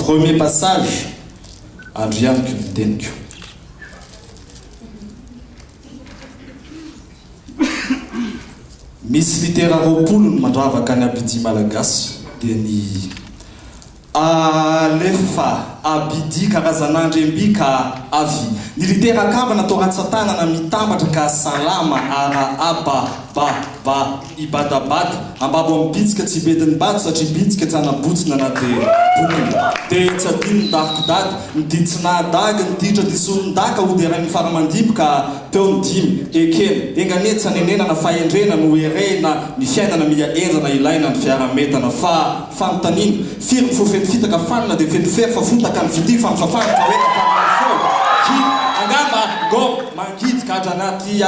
Premier passage, Andrianiko ny teniko. Misy litera 20 ny mandravaka ny abidia malagasy dia ny Alefa, abidia karazan'andriamby ka avy. Ny litera akambana atao ratsan-tanana mitambatra ka salama, arahaba, ba, ba, ibadabada, ambabo amin'ny bitsika tsy bedin'ny bado satria bitsika tsy hanabotsina na dia bokona. Dia tsy adino ny dariko dada, ny didy tsy nahadagy, ny ditra disoin'ny daka hoderain'ny fara aman-dimby ka teo ny dimy, ekena, enga anie tsy hanenenana fahendrena no herehina ny fiainana miha henjana ilaina ny fiaraha-mientana fa Fanontaniana, Firy ny fo feno fitaka fanina dia feno fery fa fotaka ny fitia fa nifafana ka hoe nafarana ny feo? Kira, Angamba, ngôma, mangidy, gadra anaty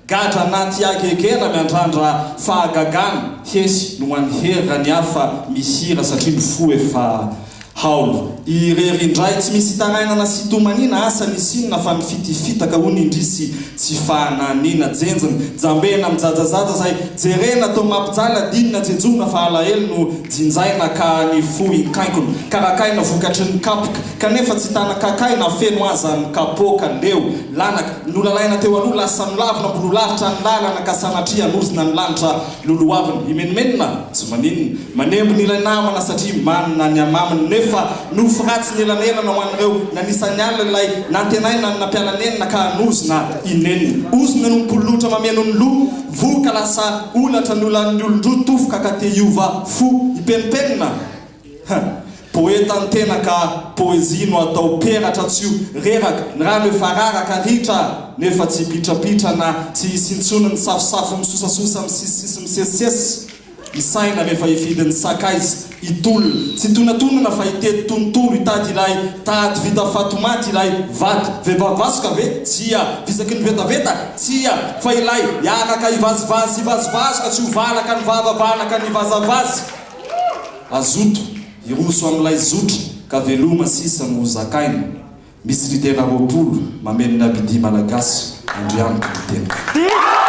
gadra anaty hagegena miandrandra fahagagana, hesy no an'i Hery raha ny hafa mihira satria ny fo efa Haolo. Irery indray, tsy misy itarainana sy itomaniana, asa nisy inona fa ny fitia fitaka hono indrisy tsy fananina. Jenjina, jambena, mijajajaja zay jerena toa mampijaly adinina jejomina fa alahelo no jinjaina ka ny fo inkainkona, karakaina vokatry ny kapoka kanefa tsy tana-kakay na feno aza ny kapoaka leo, lanaka, nolalaina teo aloha lasa nolavina mbololavitra ny lalana ka sanatria hanozona ny lanitra Lolohavina, himenomenona? Tsy maninona. Manembona ilay namana satria manina ny hamaminy nefa nofy ratsy ny elanelana ho an'ireo nanisa ny alina ilay nantenaina ny nampiala nenina ka hanozona inenina. Ozona no mipololotra mameno ny loha, voa ka lasa holatra ny olan'ny olon-droa tofoka ka te hiova fo hipenipenina. Huh. Poeta ny tena ka poezia no atao peratra tsy ho reraka, ny rano efa raraka ritra nefa tsy hipitrapitra na tsy hisy intsony ny safosafo misosasosa misisisisy misesisesy, hisaina rehefa hifidy ny sakaiza, hitolona, tsy hitonatonana fa hitety tontolo hitady ilay tady vita fatomaty ilay vady, vehivavy vasoka ve? Tsia, visaky ny vetaveta? Tsia, fa ilay hiaraka hivazivazy hivazivazy ka tsy ho valaka ny vava valaka ny vazavaza. Hazoto hiroso amin'ilay zotra ka veloma sisa no ho zakaina. Misy litera 20 mameno ny abidia malagasy, Andrianiko ny teniko.